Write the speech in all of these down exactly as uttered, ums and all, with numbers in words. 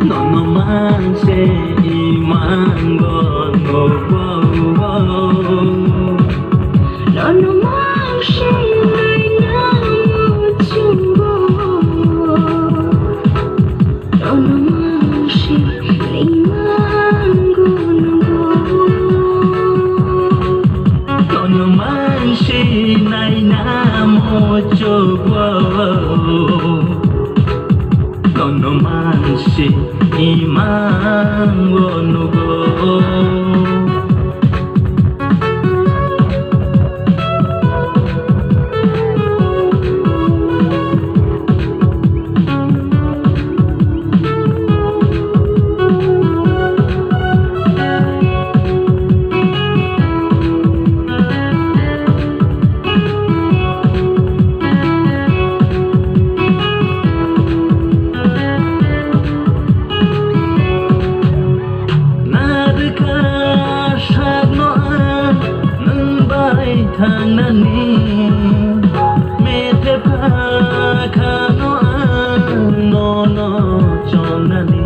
Nono manse imango nogo. Nono manse naina muchungo. Nono manse imango nogo. Nono manse naina muchungo. Nono manse imango nogo. Narwkha sakno ang nwng bai thangnani, methepha khano ang nono chongnani.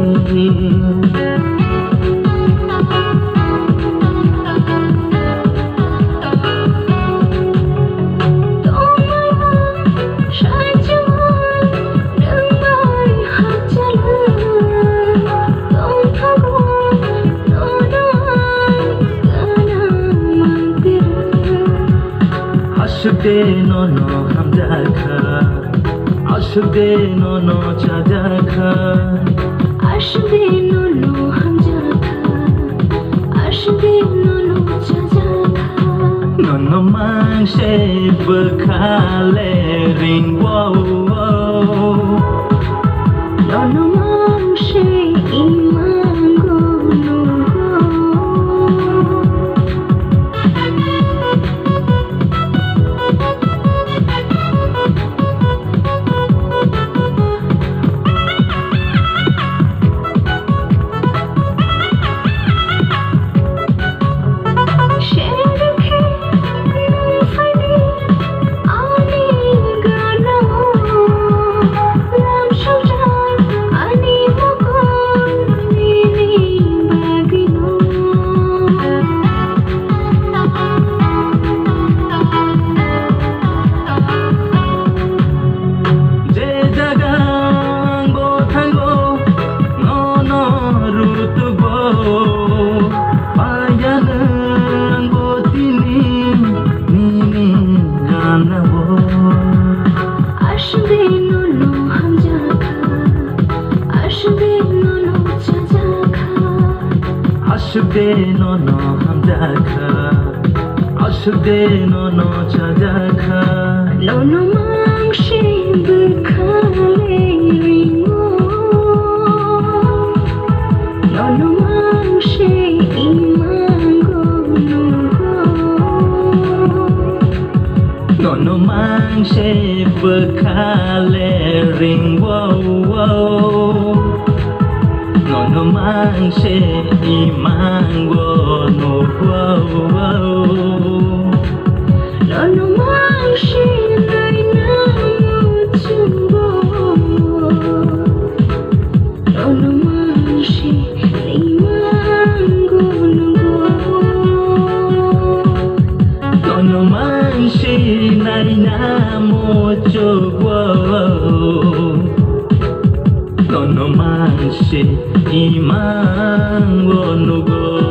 Aswk de nono hamjakha, aswk de nono chajakha. Aswk de nono hamjakha, aswk de nono chajakha. Nono mangse bwkha le ringbo. Nono mangse imango nogo. Je jaga ang bo thango, nono rutugo. Payano ang bo tini nini ganao. Aswk de nono hamjakha, aswk de nono chajakha. Aswk de nono hamjakha, aswk de nono chajakha. Nono mangse bwkha le ringo. Nono mangse imango nogo. Nono mangse bwkha le ringbo. Nono mangse imango nogo. Nono mangse naina muchungo. Nono mangse imango nogo. Nono mangse naina muchungo. Nono mangse imango nogo.